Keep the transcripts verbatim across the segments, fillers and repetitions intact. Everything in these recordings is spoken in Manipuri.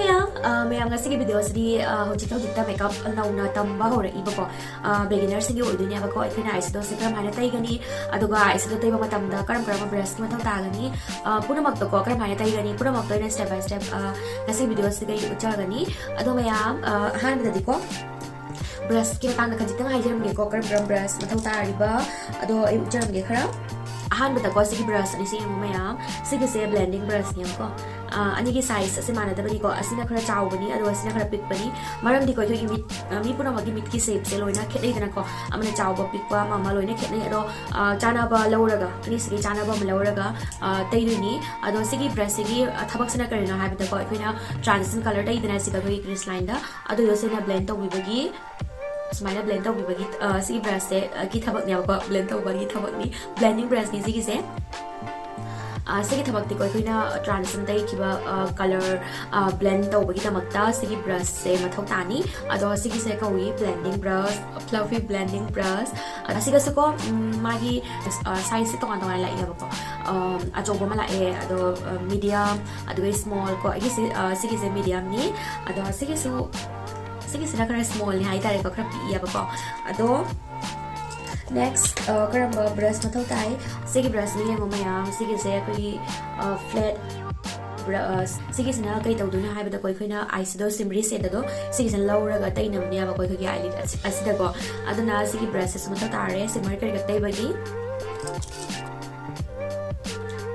ꯃꯌꯥꯝ ꯃꯌꯥꯝ ꯉꯁꯤꯒꯤ ꯚꯤꯗꯤꯑꯣꯁꯤꯗꯤ ꯍꯧꯖꯤꯛ ꯍꯧꯖꯤꯛꯇ ꯃꯦꯀꯞ ꯅꯧꯅ ꯇꯝꯕ ꯍꯧꯔꯛꯏꯕꯀꯣ ꯕꯤꯒꯤꯅꯔꯁꯤꯡꯒꯤ ꯑꯣꯏꯗꯣꯏꯅꯦꯕꯀꯣ꯫ ꯑꯩꯈꯣꯏꯅ ꯑꯥꯏꯁꯦꯗꯣꯁꯦ ꯀꯔꯝꯍꯥꯏꯅ ꯇꯩꯒꯅꯤ, ꯑꯗꯨꯒ ꯑꯥꯏꯁꯦꯗꯣ ꯇꯩꯕ ꯃꯇꯝꯗ ꯀꯔꯝ ꯀꯔꯝꯕ ꯕ꯭ꯔꯁꯀꯤ ꯃꯊꯧ ꯇꯥꯒꯅꯤ, ꯄꯨꯝꯅꯃꯛꯇꯀꯣ ꯀꯔꯝꯍꯥꯏꯅ ꯇꯩꯒꯅꯤ, ꯄꯨꯝꯅꯃꯛꯇ ꯑꯩꯅ ꯁ꯭ꯇꯦꯞ ꯕꯥꯏ ꯁ꯭ꯇꯦꯞ ꯉꯁꯤ ꯚꯤꯗꯤꯑꯣꯁꯤꯗ ꯑꯩ ꯎꯠꯆꯒꯅꯤ꯫ ꯑꯗꯣ ꯃꯌꯥꯝ ꯑꯍꯥꯟꯕꯗꯗꯤꯀꯣ ꯕ꯭ꯔꯁꯀꯤ ꯃꯇꯥꯡꯗ ꯈꯖꯤꯛꯇꯪ ꯍꯥꯏꯖꯔꯝꯒꯦꯀꯣ, ꯀꯔꯝ ꯀꯔꯝ ꯕ꯭ꯔꯁ ꯃꯊꯧ ꯇꯥꯔꯤꯕ ꯑꯗꯣ ꯑꯩ ꯎꯠꯆꯔꯝꯒꯦ ꯈꯔ꯫ ꯑꯍꯥꯟꯕꯗꯀꯣ ꯁꯤꯒꯤ ꯕ꯭ꯔꯁ ꯑꯅꯤꯁꯤ ꯌꯦꯡꯉꯣ ꯃꯌꯥꯝ, ꯁꯤꯒꯤꯁꯦ ꯕ꯭ꯂꯦꯟꯗꯤꯡ ꯕ꯭ꯔꯁꯅꯦꯕꯀꯣ꯫ ꯑꯅꯤꯒꯤ ꯁꯥꯏꯖ ꯑꯁꯤ ꯃꯥꯟꯅꯗꯕꯅꯤꯀꯣ, ꯑꯁꯤꯅ ꯈꯔ ꯆꯥꯎꯕꯅꯤ ꯑꯗꯨꯒ ꯑꯁꯤꯅ ꯈꯔ ꯄꯤꯛꯄꯅꯤ꯫ ꯃꯔꯝꯗꯤꯀꯣ ꯑꯩꯈꯣꯏꯒꯤ ꯃꯤꯠ ꯃꯤ ꯄꯨꯝꯅꯃꯛꯀꯤ ꯃꯤꯠꯀꯤ ꯁꯦꯞꯁꯦ ꯂꯣꯏꯅ ꯈꯦꯠꯅꯩꯗꯅꯀꯣ, ꯑꯃꯅ ꯆꯥꯎꯕ ꯄꯤꯛꯄ ꯑꯃ ꯑꯃ ꯂꯣꯏꯅ ꯈꯦꯠꯅꯩ꯫ ꯑꯗꯣ ꯆꯥꯅꯕ ꯂꯧꯔꯒ, ꯑꯅꯤꯁꯤꯒꯤ ꯆꯥꯅꯕ ꯑꯃ ꯂꯧꯔꯒ ꯇꯩꯗꯣꯏꯅꯤ꯫ ꯑꯗꯣ ꯁꯤꯒꯤ ꯕ꯭ꯔꯁꯁꯤꯒꯤ ꯊꯕꯛꯁꯤꯅ ꯀꯔꯤꯅꯣ ꯍꯥꯏꯕꯗꯀꯣ, ꯑꯩꯈꯣꯏꯅ ꯇ꯭ꯔꯥꯟꯁꯤꯁꯟ ꯀꯂꯔ ꯇꯩꯗꯅ ꯁꯤꯗ ꯑꯩꯈꯣꯏꯒꯤ ꯀ꯭ꯔꯤꯁ ꯂꯥꯏꯟꯗ, ꯑꯗꯨꯗꯣ ꯁꯤꯅ ꯕ꯭ꯂꯦꯟ ꯇꯧꯕꯤꯕꯒꯤ, ꯁꯨꯃꯥꯏꯅ ꯕ꯭ꯂꯦꯟ ꯇꯧꯕꯤꯕꯒꯤ ꯁꯤꯒꯤ ꯕ꯭ꯔꯁꯁꯦ ꯒꯤ ꯊꯕꯛꯅꯦꯕꯀꯣ, ꯕ꯭ꯂꯦꯟ ꯇꯧꯕꯒꯤ ꯊꯕꯛꯅꯤ, ꯕ꯭ꯂꯦꯟꯗꯤꯡ ꯕ꯭ꯔꯁꯅꯤ ꯁꯤꯒꯤꯁꯦ꯫ ꯁꯤꯒꯤ ꯊꯕꯛꯇꯤꯀꯣ ꯑꯩꯈꯣꯏꯅ ꯇ꯭ꯔꯥꯟꯁꯤꯁꯟ ꯇꯩꯈꯤꯕ ꯀꯂꯔ ꯕ꯭ꯂꯦꯟ ꯇꯧꯕꯒꯤꯗꯃꯛꯇ ꯁꯤꯒꯤ ꯕ꯭ꯔꯁꯁꯦ ꯃꯊꯧ ꯇꯥꯅꯤ꯫ ꯑꯗꯣ ꯁꯤꯒꯤꯁꯦ ꯀꯧꯏ blending brush, fluffy blending brush. ꯑꯁꯤꯒꯁꯨꯀꯣ ꯃꯥꯒꯤ ꯁꯥꯏꯖꯁꯦ ꯇꯣꯉꯥꯟ ꯇꯣꯉꯥꯟꯅ ꯂꯥꯛꯑꯦꯕꯀꯣ꯫ ꯑꯆꯧꯕ ꯑꯃ ꯂꯥꯛꯑꯦ, ꯑꯗꯣ ꯃꯤꯗꯤꯌꯝ, ꯑꯗꯨꯒ ꯁ꯭ꯃꯣꯜ ꯀꯣ꯫ ꯑꯩꯒꯤꯁꯤ ꯁꯤꯒꯤꯁꯦ ꯃꯤꯗꯤꯌꯝꯅꯤ꯫ ꯑꯗꯣ ꯁꯤꯒꯤꯁꯨ ꯁꯤꯒꯤꯁꯤꯅ ꯈꯔ ꯁ꯭ꯃꯣꯜꯅꯤ ꯍꯥꯏꯇꯥꯔꯦꯀꯣ, ꯈꯔ ꯄꯤꯛꯏꯌꯦꯕꯀꯣ꯫ ꯑꯗꯣ ꯅꯦꯛꯁ ꯀꯔꯝꯕ ꯕ꯭ꯔꯁ ꯃꯊꯧ ꯇꯥꯏ? ꯁꯤꯒꯤ ꯕ꯭ꯔꯁꯅꯤ ꯌꯦꯡꯉꯣ ꯃꯌꯥꯝ, ꯁꯤꯒꯤꯁꯦ ꯑꯩꯈꯣꯏꯒꯤ ꯐ꯭ꯂꯦꯠ ꯕ꯭ꯔꯁ꯫ ꯁꯤꯒꯤꯁꯤꯅ ꯀꯩ ꯇꯧꯗꯣꯏꯅꯣ ꯍꯥꯏꯕꯗꯀꯣ, ꯑꯩꯈꯣꯏꯅ ꯑꯥꯏꯁꯦꯗꯣ ꯁꯤꯝꯃꯔꯤ ꯁꯦꯠ ꯑꯗꯣ ꯁꯤꯒꯤꯁꯤꯅ ꯂꯧꯔꯒ ꯇꯩꯅꯕꯅꯦꯕꯀꯣ ꯑꯩꯈꯣꯏꯒꯤ ꯑꯥꯏꯂꯤꯠ ꯑꯁꯤꯗꯀꯣ꯫ ꯑꯗꯨꯅ ꯁꯤꯒꯤ ꯕ꯭ꯔꯁꯁꯤꯁꯨ ꯃꯊꯧ ꯇꯥꯔꯦ ꯁꯤꯝꯃꯔ ꯀꯔꯤꯒ ꯇꯩꯕꯒꯤ꯫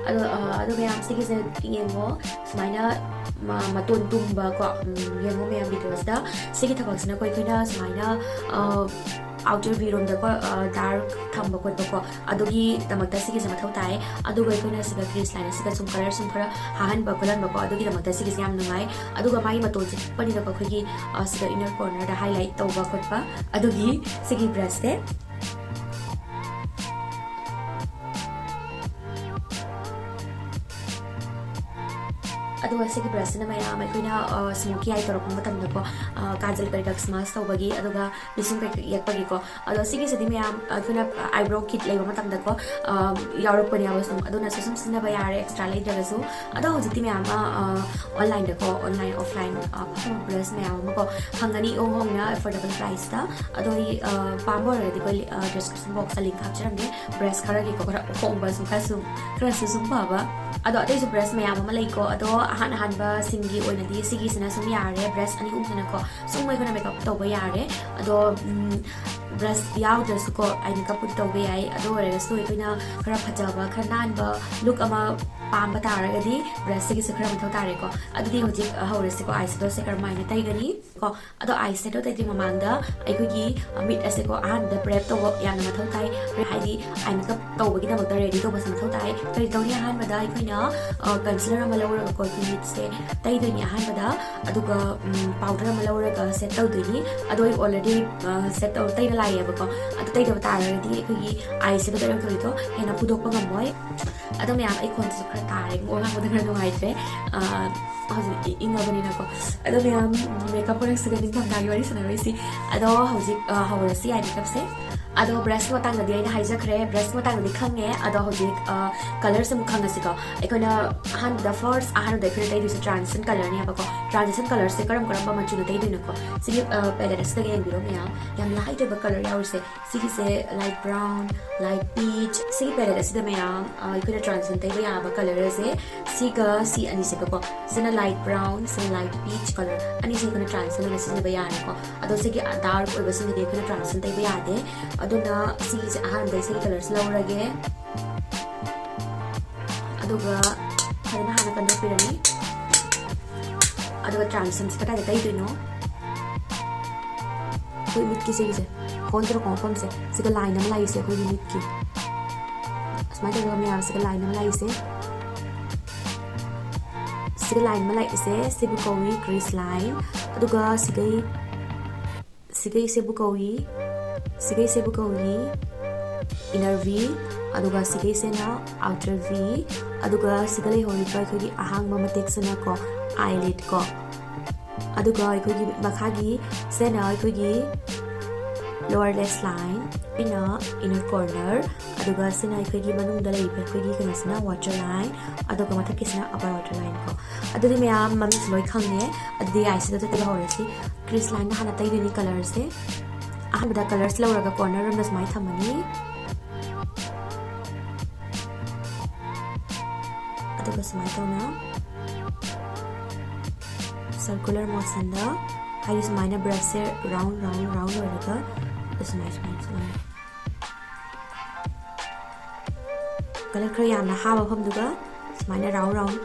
ꯑꯗꯣ ꯑꯗꯣ ꯃꯌꯥꯝ ꯁꯤꯒꯤꯁꯦ ꯌꯦꯡꯉꯣ, ꯁꯨꯃꯥꯏꯅ ꯃꯇꯣꯟ ꯇꯨꯝꯕ ꯀꯣ꯫ ꯌꯦꯡꯉꯣ ꯃꯌꯥꯝ ꯚꯤꯗꯤꯑꯣꯁꯤꯗ ꯁꯤꯒꯤ ꯊꯕꯛꯁꯤꯅꯀꯣ ꯑꯩꯈꯣꯏꯅ ꯁꯨꯃꯥꯏꯅ ꯑꯥꯎꯇꯔ ꯚꯤꯔꯣꯝꯗꯀꯣ ꯗꯥꯔꯛ ꯊꯝꯕ ꯈꯣꯠꯄꯀꯣ, ꯑꯗꯨꯒꯤꯗꯃꯛꯇ ꯁꯤꯒꯤꯁꯦ ꯃꯊꯧ ꯇꯥꯏ꯫ ꯑꯗꯨꯒ ꯑꯩꯈꯣꯏꯅ ꯁꯤꯗ ꯀ꯭ꯔꯤꯁ ꯂꯥꯏꯟ ꯑꯁꯤꯗ ꯁꯨꯝ ꯀꯂꯔ ꯁꯨꯝ ꯈꯔ ꯍꯥꯍꯟꯕ ꯈꯣꯠꯍꯟꯕꯀꯣ, ꯑꯗꯨꯒꯤꯗꯃꯛꯇ ꯁꯤꯒꯤꯁꯦ ꯌꯥꯝ ꯅꯨꯡꯉꯥꯏ꯫ ꯑꯗꯨꯒ ꯃꯥꯒꯤ ꯃꯇꯣꯟꯁꯦ ꯄꯤꯛꯄꯅꯤꯅꯀꯣ ꯑꯩꯈꯣꯏꯒꯤ ꯁꯤꯗ ꯏꯟꯅꯔ ꯀꯣꯔꯅꯔꯗ ꯍꯥꯏꯂꯥꯏꯠ ꯇꯧꯕ ꯈꯣꯠꯄ ꯑꯗꯨꯒꯤ ꯁꯤꯒꯤ ꯕ꯭ꯔꯁꯁꯦ꯫ ꯑꯗꯨꯒ ꯁꯤꯒꯤ ꯕ꯭ꯔꯁꯁꯤꯅ ꯃꯌꯥꯝ ꯑꯩꯈꯣꯏꯅ ꯁ꯭ꯃꯣꯀꯤ ꯑꯥꯏ ꯇꯧꯔꯛꯄ ꯃꯇꯝꯗꯀꯣ, ꯀꯥꯖꯜ ꯀꯔꯤ ꯀꯔꯥ ꯁ꯭ꯃꯖ ꯇꯧꯕꯒꯤ, ꯑꯗꯨꯒ ꯄꯤꯁꯨꯝ ꯀꯩꯀꯩ ꯌꯦꯛꯄꯒꯤꯀꯣ꯫ ꯑꯗꯣ ꯁꯤꯒꯤꯁꯤꯗꯤ ꯃꯌꯥꯝ ꯑꯩꯈꯣꯏꯅ ꯑꯥꯏꯕ꯭ꯔꯣ ꯀꯤꯠ ꯂꯩꯕ ꯃꯇꯝꯗꯀꯣ ꯌꯥꯎꯔꯛꯄꯅꯦꯕ ꯁꯨꯝ, ꯑꯗꯨꯅꯁꯨ ꯁꯨꯝ ꯁꯤꯖꯤꯟꯅꯕ ꯌꯥꯔꯦ ꯑꯦꯛꯁꯇ꯭ꯔꯥ ꯂꯩꯗ꯭ꯔꯒꯁꯨ꯫ ꯑꯗꯣ ꯍꯧꯖꯤꯛꯇꯤ ꯃꯌꯥꯝ ꯑꯃ ꯑꯣꯟꯂꯥꯏꯟꯗꯀꯣ, ꯑꯣꯟꯂꯥꯏꯟ ꯑꯣꯐꯂꯥꯏꯟ ꯑꯐꯕ ꯕ꯭ꯔꯁ ꯃꯌꯥꯝ ꯑꯃꯀꯣ ꯐꯪꯒꯅꯤ, ꯏꯍꯣꯡ ꯍꯣꯡꯅ ꯑꯦꯐꯣꯔꯗꯦꯕꯜ ꯄ꯭ꯔꯥꯏꯁꯇ꯫ ꯑꯗꯣ ꯑꯩ ꯄꯥꯝꯕ ꯑꯣꯏꯔꯒꯗꯤ ꯑꯩꯈꯣꯏ ꯗꯤꯁꯀ꯭ꯔꯤꯞꯁꯟ ꯕꯣꯛꯁꯇ ꯂꯤꯡ ꯍꯥꯞꯆꯔꯝꯒꯦ, ꯕ꯭ꯔꯁ ꯈꯔꯒꯤꯀꯣ, ꯈꯔ ꯑꯍꯣꯡꯕ ꯁꯨꯝ, ꯈꯔꯁꯨ ꯈꯔꯁꯨ ꯁꯨꯝ ꯐꯕ꯫ ꯑꯗꯣ ꯑꯇꯩꯁꯨ ꯕ꯭ꯔꯁ ꯃꯌꯥꯝ ꯑꯃ ꯂꯩꯀꯣ꯫ ꯑꯗꯣ ꯑꯍꯥꯟ ꯑꯍꯥꯟꯕꯁꯤꯡꯒꯤ ꯑꯣꯏꯅꯗꯤ ꯁꯤꯒꯤꯁꯤꯅ ꯁꯨꯝ ꯌꯥꯔꯦ, ꯕ꯭ꯔꯁ ꯑꯅꯤ ꯑꯍꯨꯝꯁꯤꯅꯀꯣ ꯁꯨꯝ ꯑꯩꯈꯣꯏꯅ ꯃꯦꯀꯞ ꯇꯧꯕ ꯌꯥꯔꯦ꯫ ꯑꯗꯣ ꯕ꯭ꯔꯁ ꯌꯥꯎꯗ꯭ꯔꯁꯨꯀꯣ ꯑꯥꯏ ꯃꯦꯀꯞꯄꯨꯗꯤ ꯇꯧꯕ ꯌꯥꯏ꯫ ꯑꯗꯨ ꯑꯣꯏꯔꯒꯁꯨ ꯑꯩꯈꯣꯏꯅ ꯈꯔ ꯐꯖꯕ, ꯈꯔ ꯅꯥꯟꯕ ꯂꯨꯛ ꯑꯃ ꯄꯥꯝꯕ ꯇꯥꯔꯒꯗꯤ ꯕ꯭ꯔꯁꯁꯤꯒꯤꯁꯨ ꯈꯔ ꯃꯊꯧ ꯇꯥꯔꯦꯀꯣ꯫ ꯑꯗꯨꯗꯤ ꯍꯧꯖꯤꯛ ꯍꯧꯔꯁꯤꯀꯣ, ꯑꯥꯏ ꯁꯦꯗꯣꯁꯦ ꯀꯔꯝꯍꯥꯏꯅ ꯇꯩꯒꯅꯤ ꯀꯣ꯫ ꯑꯗꯣ ꯑꯥꯏ ꯁꯦꯗꯣ ꯇꯩꯗ꯭ꯔꯤ ꯃꯃꯥꯡꯗ ꯑꯩꯈꯣꯏꯒꯤ ꯃꯤꯠ ꯑꯁꯦꯀꯣ ꯑꯍꯥꯟꯕꯗ ꯄ꯭ꯔꯦꯞ ꯇꯧꯕ ꯌꯥꯝꯅ ꯃꯊꯧ ꯇꯥꯏ꯫ ꯍꯥꯏꯗꯤ ꯑꯥꯏ ꯃꯦꯀꯞ ꯇꯧꯕꯒꯤꯗꯃꯛꯇ ꯔꯦꯗꯤ ꯇꯧꯕꯁꯦ ꯃꯊꯧ ꯇꯥꯏ꯫ ꯀꯔꯤ ꯇꯧꯅꯤ? ꯑꯍꯥꯟꯕꯗ ꯑꯩꯈꯣꯏꯅ ꯀꯟꯁꯤꯂꯔ ꯑꯃ ꯂꯧꯔꯒꯀꯣ ꯑꯩꯈꯣꯏ ꯃꯤꯠꯁꯦ ꯇꯩꯗꯣꯏꯅꯤ ꯑꯍꯥꯟꯕꯗ꯫ ꯑꯗꯨꯒ ꯄꯥꯎꯗꯔ ꯑꯃ ꯂꯧꯔꯒ ꯁꯦꯠ ꯇꯧꯗꯣꯏꯅꯤ꯫ ꯑꯗꯣ ꯑꯩ ꯑꯣꯜꯔꯦꯗꯤ ꯁꯦꯠ ꯇꯧ ꯇꯩꯔ ꯂꯥꯛꯑꯦꯕꯀꯣ꯫ ꯑꯗꯨ ꯇꯩꯗꯕ ꯇꯥꯔꯒꯗꯤ ꯑꯩꯈꯣꯏꯒꯤ ꯑꯥꯏ ꯁꯦꯗꯣ ꯇꯩꯔꯛꯇꯕꯗꯣ ꯍꯦꯟꯅ ꯐꯨꯗꯣꯛꯄ ꯉꯝꯃꯣꯏ꯫ ꯑꯗꯣ ꯃꯌꯥꯝ, ꯑꯩ ꯈꯣꯟꯁꯤꯁꯨ ꯈꯔ ꯇꯥꯔꯦ, ꯋꯥ ꯉꯥꯡꯕꯗ ꯈꯔ ꯅꯨꯡꯉꯥꯏꯇ꯭ꯔꯦ꯫ ꯑ, ꯍꯧꯖꯤꯛꯇꯤ ꯏꯪꯉꯕꯅꯤꯅꯀꯣ꯫ ꯑꯗꯣ ꯃꯌꯥꯝ, ꯃꯦꯀꯞ ꯄ꯭ꯔꯣꯗꯛꯁꯤꯒ ꯅꯤꯡꯊꯝꯊꯥꯒꯤ ꯋꯥꯔꯤ ꯁꯥꯟꯅꯔꯣꯏꯁꯤ꯫ ꯑꯗꯣ ꯍꯧꯖꯤꯛ, ꯑ, ꯍꯧꯔꯁꯤ ꯑꯥꯏ ꯃꯦꯀꯞꯁꯦ꯫ ꯑꯗꯣ ꯕ꯭ꯔꯁꯀꯤ ꯃꯇꯥꯡꯗꯗꯤ ꯑꯩꯅ ꯍꯥꯏꯖꯈ꯭ꯔꯦ, ꯕ꯭ꯔꯁꯀꯤ ꯃꯇꯥꯡꯗꯗꯤ ꯈꯪꯉꯦ꯫ ꯑꯗꯣ ꯍꯧꯖꯤꯛ, ꯑ, ꯀꯂꯔꯁꯦ ꯑꯃꯨꯛ ꯈꯪꯉꯁꯤꯀꯣ꯫ ꯑꯩꯈꯣꯏꯅ ꯑꯍꯥꯟꯕꯗ, ꯐꯥꯔꯁ ꯑꯍꯥꯟꯕꯗ ꯑꯩꯈꯣꯏꯅ ꯇꯩꯗꯣꯏꯁꯦ ꯇ꯭ꯔꯥꯟꯁꯤꯁꯟ ꯀꯂꯔꯅꯦꯕꯀꯣ꯫ ꯇ꯭ꯔꯥꯟꯁꯤꯁꯟ ꯀꯂꯔꯁꯦ ꯀꯔꯝ ꯀꯔꯝꯕ ꯃꯆꯨꯅ ꯇꯩꯗꯣꯏꯅꯣꯀꯣ? ꯁꯤꯒꯤ, ꯑ, ꯄꯦꯂꯦꯠ ꯑꯁꯤꯗꯒꯤ ꯌꯦꯡꯕꯤꯔꯣ ꯃꯌꯥꯝ, ꯌꯥꯝ ꯂꯥꯏꯠ ꯑꯣꯏꯕ ꯀꯂꯔ ꯌꯥꯎꯔꯤꯁꯦ꯫ ꯁꯤꯒꯤꯁꯦ ꯂꯥꯏꯠ ꯕ꯭ꯔꯥꯎꯟ, ꯂꯥꯏꯠ ꯄꯤꯆ꯫ ꯁꯤꯒꯤ ꯄꯦꯂꯦꯠ ꯑꯁꯤꯗ ꯃꯌꯥꯝ, ꯑ, ꯑꯩꯈꯣꯏꯅ ꯇ꯭ꯔꯥꯟꯁꯤꯁꯟ ꯇꯩꯕ ꯌꯥꯕ ꯀꯂꯔꯁꯦ ꯁꯤꯒ ꯁꯤ ꯑꯅꯤꯁꯦꯕꯀꯣ꯫ ꯁꯤꯅ ꯂꯥꯏꯠ ꯕ꯭ꯔꯥꯎꯟ, ꯁꯤꯅ ꯂꯥꯏꯠ ꯄꯤꯆ ꯀꯂꯔ꯫ ꯑꯅꯤꯁꯦ ꯑꯩꯈꯣꯏꯅ ꯇ꯭ꯔꯥꯟꯁꯤꯁꯟ ꯑꯣꯏꯅ ꯁꯤꯖꯤꯟꯅꯕ ꯌꯥꯔꯦꯀꯣ꯫ ꯑꯗꯣ ꯁꯤꯒꯤ ꯗꯥꯔꯛ ꯑꯣꯏꯕꯁꯤꯡꯁꯤꯗꯤ ꯑꯩꯈꯣꯏꯅ ꯇ꯭ꯔꯥꯟꯁꯤꯁꯟ ꯇꯩꯕ ꯌꯥꯗꯦ꯫ ꯑꯗꯨꯅ ꯁꯤꯒꯤꯁꯦ ꯑꯍꯥꯟꯕꯗ ꯁꯤꯒꯤ ꯀꯂꯔꯁꯦ ꯂꯧꯔꯒꯦ꯫ ꯑꯗꯨꯒ ꯐꯖꯅ ꯍꯥꯟꯅ ꯀꯟꯊꯣꯛꯄꯤꯔꯅꯤ꯫ ꯑꯗꯨꯒ ꯇ꯭ꯔꯥꯟꯁꯤꯁꯟꯁꯦ ꯀꯗꯥꯏꯗ ꯇꯩꯗꯣꯏꯅꯣ? ꯑꯩꯈꯣꯏ ꯃꯤꯠꯀꯤ ꯁꯤꯒꯤꯁꯦ, ꯍꯣꯜ ꯇꯧꯔꯛꯄ ꯃꯐꯝꯁꯦ, ꯁꯤꯒ ꯂꯥꯏꯟ ꯑꯃ ꯂꯥꯛꯏꯁꯦ ꯑꯩꯈꯣꯏꯒꯤ ꯃꯤꯠꯀꯤ꯫ ꯑꯁꯨꯃꯥꯏꯅ ꯇꯧꯔꯒ ꯃꯌꯥꯝꯁꯤꯒ ꯂꯥꯏꯟ ꯑꯃ ꯂꯥꯛꯏꯁꯦ꯫ ꯁꯤꯒ ꯂꯥꯏꯟ ꯑꯃ ꯂꯥꯛꯏꯁꯦ, ꯁꯤꯕꯨ ꯀꯧꯏ ꯀ꯭ꯔꯤꯁ ꯂꯥꯏꯟ꯫ ꯑꯗꯨꯒ ꯁꯤꯒꯩ, ꯁꯤꯒꯩꯁꯤꯕꯨ ꯀꯧꯏ, ꯁꯤꯒꯩꯁꯤꯕꯨ ꯀꯧꯏ inner V, ꯑꯗꯨꯒ ꯁꯤꯗꯩꯁꯤꯅ outer V, ꯑꯗꯨꯒ ꯁꯤꯗ ꯂꯩꯍꯧꯔꯤꯕ ꯑꯩꯈꯣꯏꯒꯤ ꯑꯍꯥꯡꯕ ꯃꯇꯦꯛꯁꯤꯅꯀꯣ, eyelid ꯀꯣ꯫ ꯑꯗꯨꯒ ꯑꯩꯈꯣꯏꯒꯤ ꯃꯈꯥꯒꯤ ꯁꯤꯅ ꯑꯩꯈꯣꯏꯒꯤ lower lash line, ꯁꯤꯅ inner corner, ꯑꯗꯨꯒ ꯁꯤꯅ ꯑꯩꯈꯣꯏꯒꯤ ꯃꯅꯨꯡꯗ ꯂꯩꯔꯤꯕ ꯑꯩꯈꯣꯏꯒꯤ ꯀꯩꯅꯣꯁꯤꯅ water line, ꯑꯗꯨꯒ ꯃꯊꯛꯀꯤꯁꯤꯅ upper water line ꯀꯣ꯫ ꯑꯗꯨꯗꯤ ꯃꯌꯥꯝ ꯃꯃꯤꯡꯁꯨ ꯂꯣꯏ ꯈꯪꯉꯦ꯫ ꯑꯗꯨꯗꯤ ꯑꯥꯏꯁꯤꯗ ꯇꯩꯕ ꯍꯧꯔꯁꯤ꯫ Crease lineꯗ ꯍꯥꯟꯅ ꯇꯩꯗꯣꯏꯅꯤ colorꯁꯦ꯫ ꯑꯍꯥꯟꯕꯗ colors ꯂꯧꯔꯒ corner ꯑꯃꯗ ꯁꯨꯃꯥꯏꯅ ꯊꯝꯃꯅꯤ꯫ ꯑꯗꯨꯒ ꯁꯨꯃꯥꯏꯅ ꯇꯧꯅ circular motionꯗ, ꯍꯥꯏꯗꯤ ꯁꯨꯃꯥꯏꯅ brushꯁꯦ round, round, round ꯑꯣꯏꯔꯒ ꯁꯨꯃꯥꯏ, ꯁꯨꯃꯥꯏ, ꯁꯨꯃꯥꯏꯅ color ꯈꯔ ꯌꯥꯝꯅ ꯍꯥꯕ ꯃꯐꯝꯗꯨꯒ ꯁꯨꯃꯥꯏꯅ round, round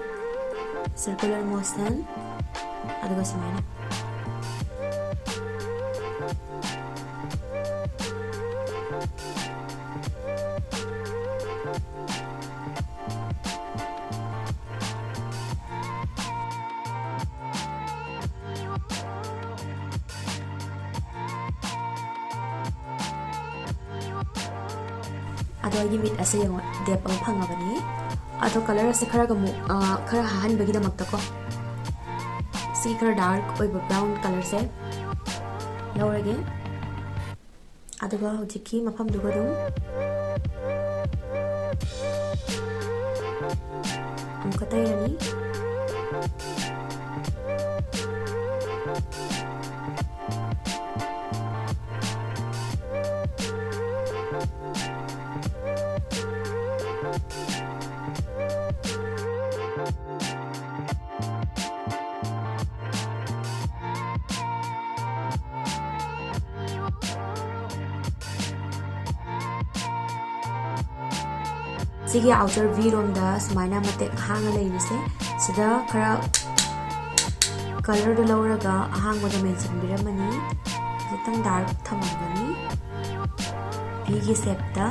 circular motion, ꯑꯗꯨꯒ ꯁꯨꯃꯥꯏꯅ꯫ ꯑꯗꯣ ꯑꯩꯒꯤ ꯃꯤꯠ ꯑꯁꯦ ꯌꯦꯡꯉꯣ, depth ꯑꯃ ꯐꯪꯉꯕꯅꯤ꯫ ꯑꯗꯣ color ꯑꯁꯦ ꯈꯔꯒ ꯑꯃꯨꯛ, ꯑ, ꯈꯔ ꯍꯥꯍꯟꯕꯒꯤꯗꯃꯛꯇꯀꯣ, ꯁꯤ ꯈꯔ dark ꯑꯣꯏꯕ brown colorꯁꯦ ꯂꯧꯔꯒꯦ꯫ ꯑꯗꯨꯒ ꯍꯧꯖꯤꯛꯀꯤ ꯃꯐꯝꯗꯨꯒ ꯑꯗꯨꯝ ꯑꯃꯨꯛꯀ ꯇꯩꯔꯅꯤ꯫ ꯁꯤꯒꯤ outer V ꯔꯣꯝꯗ ꯁꯨꯃꯥꯏꯅ ꯃꯇꯦꯛ ꯍꯥꯡꯉ ꯂꯩꯔꯤꯁꯦ, ꯁꯤꯗ ꯈꯔ colorꯗꯣ ꯂꯧꯔꯒ ꯑꯍꯥꯡꯕꯗ ꯃꯦꯟꯁꯤꯟꯕꯤꯔꯝꯃꯅꯤ꯫ ꯈꯤꯇꯪ dark ꯊꯝꯃꯝꯒꯅꯤ Vꯒꯤ shapeꯇ꯫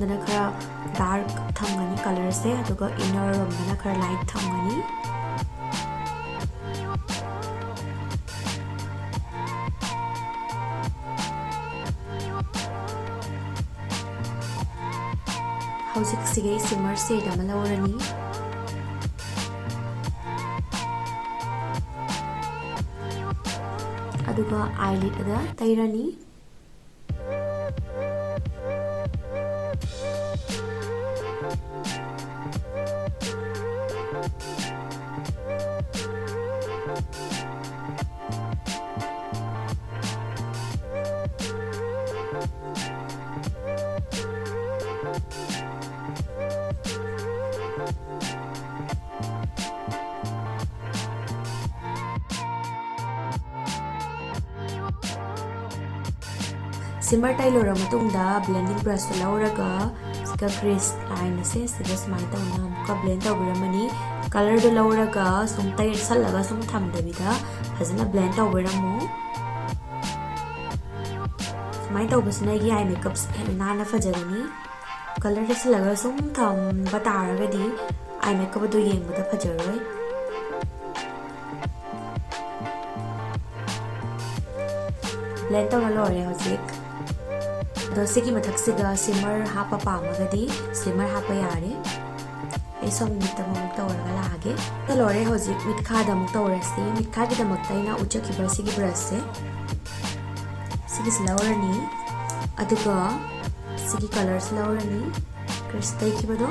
ꯗꯅ ꯈꯔ ꯗꯥꯔꯛ ꯊꯝꯒꯅꯤ ꯀꯂꯔꯁꯦ, ꯑꯗꯨꯒ ꯏꯟꯅꯔ ꯔꯣꯝꯗꯅ ꯈꯔ ꯂꯥꯏꯠ ꯊꯝꯒꯅꯤ꯫ ꯍꯧꯖꯤꯛ ꯁꯤꯒꯤ ꯁꯤꯃꯔ ꯁꯦꯠ ꯑꯃ ꯂꯧꯔꯅꯤ꯫ ꯑꯗꯨꯒ ꯑꯥꯏꯂꯤꯗ ꯑꯗ ꯇꯩꯔꯅꯤ꯫ ꯁꯤꯃꯔ ꯇꯩ ꯂꯣꯏꯔ ꯃꯇꯨꯡꯗ ꯕ꯭ꯂꯦꯟꯗꯤꯡ ꯕ꯭ꯔꯁꯇꯨ ꯂꯧꯔꯒ ꯁꯤꯒ ꯀ꯭ꯔꯤꯁ ꯂꯥꯏꯟ ꯑꯁꯦ ꯁꯤꯗ ꯁꯨꯃꯥꯏꯅ ꯇꯧꯅ ꯑꯃꯨꯛꯀ ꯕ꯭ꯂꯦꯟ ꯇꯧꯕꯤꯔꯝꯃꯅꯤ꯫ ꯀꯂꯔꯗꯨ ꯂꯧꯔꯒ ꯁꯨꯝ ꯇꯩꯁꯜꯂꯒ ꯁꯨꯝ ꯊꯝꯗꯕꯤꯗ ꯐꯖꯅ ꯕ꯭ꯂꯦꯟ ꯇꯧꯕꯤꯔꯝꯃꯨ꯫ ꯁꯨꯃꯥꯏꯅ ꯇꯧꯕꯁꯤꯅ ꯑꯩꯒꯤ ꯑꯥꯏ ꯃꯦꯀꯞꯁꯦ ꯍꯦꯟꯅ ꯅꯥꯟꯅ ꯐꯖꯒꯅꯤ꯫ ꯀꯂꯔ ꯇꯩꯁꯜꯂꯒ ꯁꯨꯝ ꯊꯝꯕ ꯇꯥꯔꯒꯗꯤ ꯑꯥꯏ ꯃꯦꯀꯞ ꯑꯗꯨ ꯌꯦꯡꯕꯗ ꯐꯖꯔꯣꯏ꯫ ꯕ꯭ꯂꯦꯟ ꯇꯧꯔ ꯂꯣꯏꯔꯦ ꯍꯧꯖꯤꯛ꯫ ꯑꯗꯣ ꯁꯤꯒꯤ ꯃꯊꯛꯁꯤꯗ ꯁꯤꯃꯔ ꯍꯥꯞꯄ ꯄꯥꯝꯃꯒꯗꯤ ꯁꯤꯃꯔ ꯍꯥꯞꯄ ꯌꯥꯔꯦ꯫ ꯑꯩ ꯁꯣꯝ ꯃꯤꯠꯇ ꯑꯃꯨꯛ ꯇꯧꯔꯒ ꯂꯥꯛꯑꯒꯦ꯫ ꯂꯣꯏꯔꯦ, ꯍꯧꯖꯤꯛ ꯃꯤꯠꯈꯥꯗ ꯑꯃꯨꯛ ꯇꯧꯔꯁꯤ꯫ ꯃꯤꯠꯈꯥꯒꯤꯗꯃꯛꯇ ꯑꯩꯅ ꯎꯠꯆꯈꯤꯕ ꯁꯤꯒꯤ ꯕ꯭ꯔꯁꯁꯦ, ꯁꯤꯒꯤꯁꯤ ꯂꯧꯔꯅꯤ, ꯑꯗꯨꯒ ꯁꯤꯒꯤ ꯀꯂꯔꯁꯤ ꯂꯧꯔꯅꯤ, ꯀ꯭ꯔꯤꯁ ꯇꯩꯈꯤꯕꯗꯣ꯫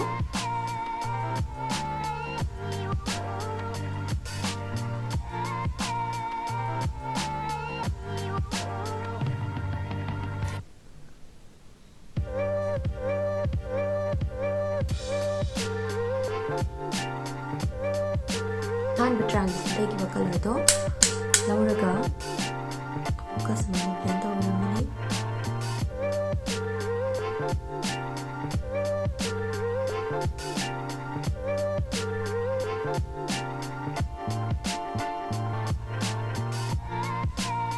ꯑꯍꯥꯟꯕ ꯇ꯭ꯔꯥꯟꯁꯤꯁꯟ ꯇꯩꯈꯤꯕ ꯀꯂꯔꯗꯣ ꯂꯧꯔꯒ ꯑꯃꯨꯛꯀ ꯁꯨꯃꯥꯏꯅ ꯕ꯭ꯂꯦꯟ ꯇꯧꯕꯤꯔꯝꯃꯅꯤ꯫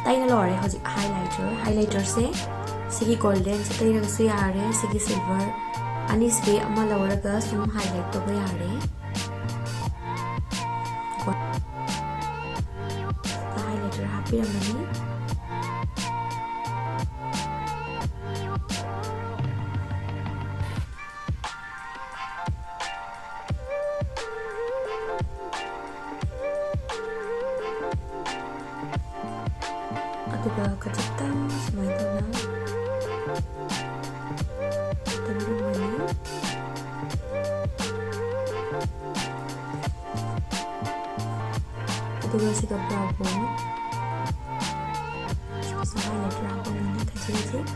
ꯇꯩꯅ ꯂꯣꯏꯔꯦ ꯍꯧꯖꯤꯛ highlighter꯫ Highlighterꯁꯦ ꯁꯤꯒꯤ ꯒꯣꯜꯗꯦꯟꯁꯦ ꯇꯩꯔꯒꯁꯨ ꯌꯥꯔꯦ꯫ ꯁꯤꯒꯤ ꯁꯤꯜꯚꯔ ꯑꯅꯤꯁꯤꯗꯤ ꯑꯃ ꯂꯧꯔꯒ ꯁꯨꯝ ꯍꯥꯏꯂꯥꯏꯠ ꯇꯧꯕ ꯌꯥꯔꯦ꯫ ꯍꯥꯏꯂꯥꯏꯇꯔ ꯍꯥꯞꯄꯤꯔꯝꯃꯅꯤ꯫ ꯑꯗꯨꯒ ꯈꯖꯤꯛꯇꯪ ꯁꯨꯃꯥꯏꯅ ꯇꯧꯅ ꯇꯩꯔꯝꯃꯅꯤ꯫ ꯑꯗꯨꯒ ꯁꯤꯒ ꯕ꯭ꯔꯥꯎꯟ ꯁꯤꯒꯁꯨ ꯍꯥꯏꯂꯥꯏꯇꯔ ꯍꯥꯞꯄꯝꯃꯅꯤ ꯈꯖꯤꯛ ꯈꯖꯤꯛ꯫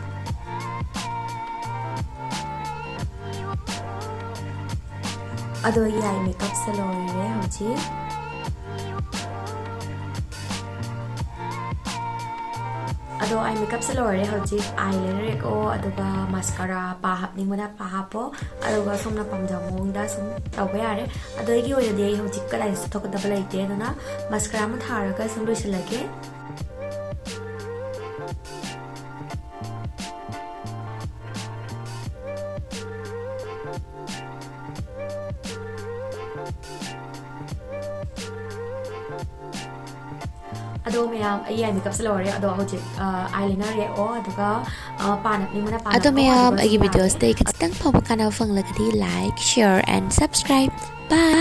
ꯑꯗꯣ ꯑꯩꯒꯤ ꯑꯥꯏ ꯃꯦꯀꯞꯁꯦ ꯂꯣꯏꯔꯦ ꯍꯧꯖꯤꯛ꯫ ꯑꯗꯣ ꯑꯥꯏ ꯃꯦꯀꯞꯁꯦ ꯂꯣꯏꯔꯦ꯫ ꯍꯧꯖꯤꯛ ꯑꯥꯏ ꯂꯥꯏꯅꯔ ꯌꯦꯛꯑꯣ, ꯑꯗꯨꯒ ꯃꯁꯀꯔꯥ ꯄꯥ ꯍꯥꯞꯅꯤꯡꯕꯅ ꯄꯥ ꯍꯥꯞꯄꯣ, ꯑꯗꯨꯒ ꯁꯣꯝꯅ ꯄꯥꯝꯖꯕ ꯃꯑꯣꯡꯗ ꯁꯨꯝ ꯇꯧꯕ ꯌꯥꯔꯦ꯫ ꯑꯗꯣ ꯑꯩꯒꯤ ꯑꯣꯏꯅꯗꯤ ꯑꯩ ꯍꯧꯖꯤꯛ ꯀꯗꯥꯏꯗꯁꯨ ꯊꯣꯛꯀꯗꯕ ꯂꯩꯇꯦ, ꯑꯗꯨꯅ ꯃꯁꯀꯔꯥ ꯑꯃ ꯊꯥꯔꯒ ꯁꯨꯝ ꯂꯣꯏꯁꯤꯜꯂꯒꯦ꯫ ꯑꯗꯣ ꯃꯌꯥꯝ, ꯑꯩ ꯑꯥꯏ ꯃꯦꯀꯞꯁꯦ ꯂꯣꯏꯔꯦ꯫ ꯑꯗꯣ ꯍꯧꯖꯤꯛ ꯑꯥꯏ ꯂꯥꯏꯅꯔ ꯌꯦꯛꯑꯣ, ꯑꯗꯨꯒ ꯑ, ꯄꯥ ꯅꯞꯅꯤꯡꯕꯅ ꯄꯥ ꯑꯗꯣ ꯅꯞꯄꯣ, ꯃꯌꯥꯝ, ꯑꯗꯨꯒ ꯑꯩꯒꯤ ꯁꯨꯝ ꯌꯥꯔꯦ꯫ ꯚꯤꯗꯤꯑꯣꯁꯤꯗ ꯑꯩ ꯈꯤꯇꯪ ꯐꯥꯎꯕ ꯀꯥꯟꯅꯕ ꯐꯪꯂꯒꯗꯤ like, share and subscribe. Bye.